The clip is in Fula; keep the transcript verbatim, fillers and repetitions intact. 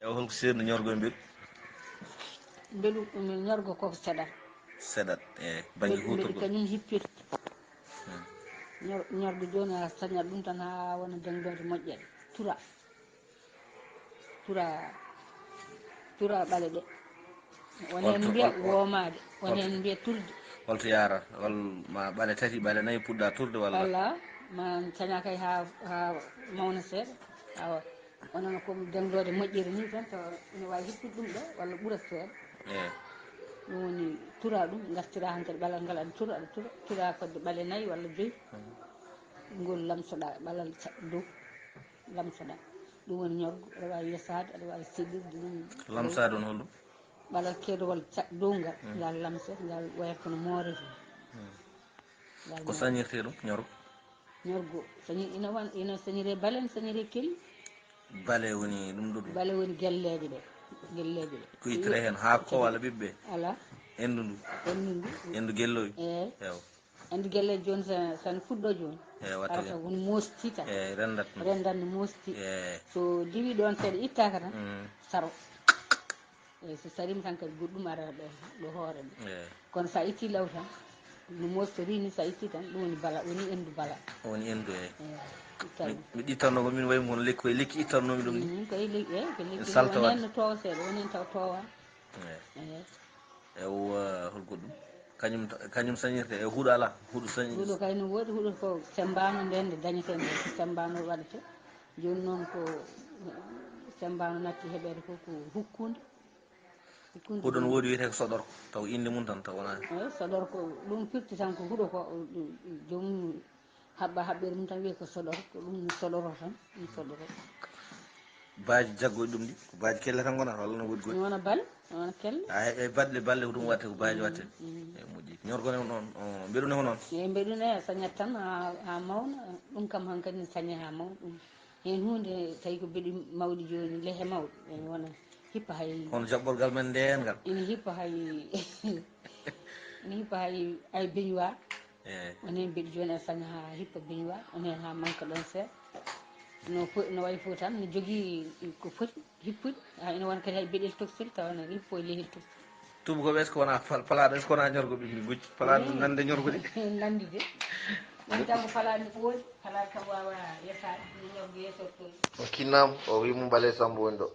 E holko seerni ñorgo e mbeɗu? Mbeɗu, ñorgo koko seɗat. Seɗat e bannge Mbeɗu mbeɗu huutorgol. Kañum hippirta. Ñor- ñorgo jooni a sañat ɗum tan haa wona dengdoode moƴƴere. Tura. Tura. Tura ɓale ɗe. Won heen Holto- mbiya hol- woomaade, won holto- heen mbiya turde. Holto yaara? Walla ma ɓale tati, ɓale nayi puɗɗa turde walla? Walla ma caña kay haa haa mawna seeɗa. Awa, wonano ko dengdoode moƴƴere ni tan, to ina waawi hippude ɗum ɗo walla ɓura seeɗa. E Ɗum woni tura ɗum, ngartira hankadi ɓalal ngal aɗa tura, aɗa tura, tura fodde ɓale nayi walla joyi. Ngol lamsoɗa ɓalal ca- dow, lamsoɗa. Ɗum woni ñorgo, aɗa waawi yesaade, aɗa waawi seɗirde ɗum. Lamsaade on holɗum? Ɓalal keedowal ca- dow ngal, ngal lamse, ngal wayata kono moorete. Ngal Ko moorete. Sañirte ɗum ñorgo? Ñorgo, sañi- ina wan- ina sañire bale, ina sañire kelli. Bale woni ɗum ɗo ɗum. Bale woni gelleeje ɗe, gelleeje ɗe. Ko ittata heen haako ko walla ɓiɓɓe? Ala, Enndu ndu? enndu ndu. Enndu gelloy? Eeyi. Ew. Enndu gelleeje jooni, so so ene fuɗɗo jooni. E watta Arata won moostii tan. E rendat ɗum. Rendan no moostii. E So diwii ɗoon seeɗa, ittaaka tan, mm, saro. Eeyi, so sariima tan kadi goɗɗum arata ɗo, ɗo hoore ɗo. e Kono so a ittii law tan, no moostorii ni, so a ittii tan, ɗum woni bala, woni enndu bala. Woni enndu e. Eeyi, itta ɗum. Mi ittanno ko min wayi mo lekki, koye lekki ittannomi ɗum ni. Mm, koye lekki, eeyi, ko lekki. Salto Woni waɗde. heen no toowa seeɗa, woni heen taw toowa. E Eeyi. E o uh, hol goɗɗum? Kañum kañum sañirte e huuɗo alaa? Huuɗo sañi. Huuɗo kay no woodi, huuɗo ko semmbaano ndeen nde dañetee nde, ko semmbaano waɗetee. Jooni noon ko semmbaano natti heɓeede ko, ko hukkunde. Hukkunde Huuɗo no woodi wiyetee ko soɗorko, taw innde mum tan taw wonaa. Eeyi, soɗorko ɗum firti tan ko huuɗo ko, joomum haɓɓa haɓɓere mum tan wiya ko soɗorko, ɗum no soɗoroo tan, ɗum soɗoroo. Baaji jaggoy ɗum ɗi, ko baaji kelle tan ngonata walla no woodi goɗɗi? Mi wona bal, mi wona kelle. A heɓe baɗle balle ko ɗum watte ko baaji watte. E moƴƴi. Ñorgo ne noon, o, mbeɗu ne ko noon. Eeyi, mbeɗu ne a sañat tan haa haa mawna, ɗum kam hankadi ne sañee haa mawna. Ɗum heen huunde tawi ko mbeɗu mawɗi jooni, lehe mawɗe, ene wona hippa hay. Kono jaɓɓorgal men ndeen ngal. Ene hippa hay, ene hippa hay, hay beñuwaar. E On heen mbeɗu jooni a saña haa hippa beñuwaar, on heen haa manka ɗoon seeɗa. No fo- no wayi fof tan, no jogii ko foti hippude. Haa ina wona kadi hay beɗel toxel, tawa no hippo e lehel toxel. Tuubakooɓe, est-ce que wona pal- palaaɗo, est-ce que wona ñorgo ɓe mbi gujji? Palaaɗo nande ñorgo ɗi. Nandi de. Woni tan ko palaaɗo ne ɓooyi, palaaɗo kam waawa yesaade, no ñorgo yeesortoo. Kinnam o wi mum Bale Sambo woni ɗo.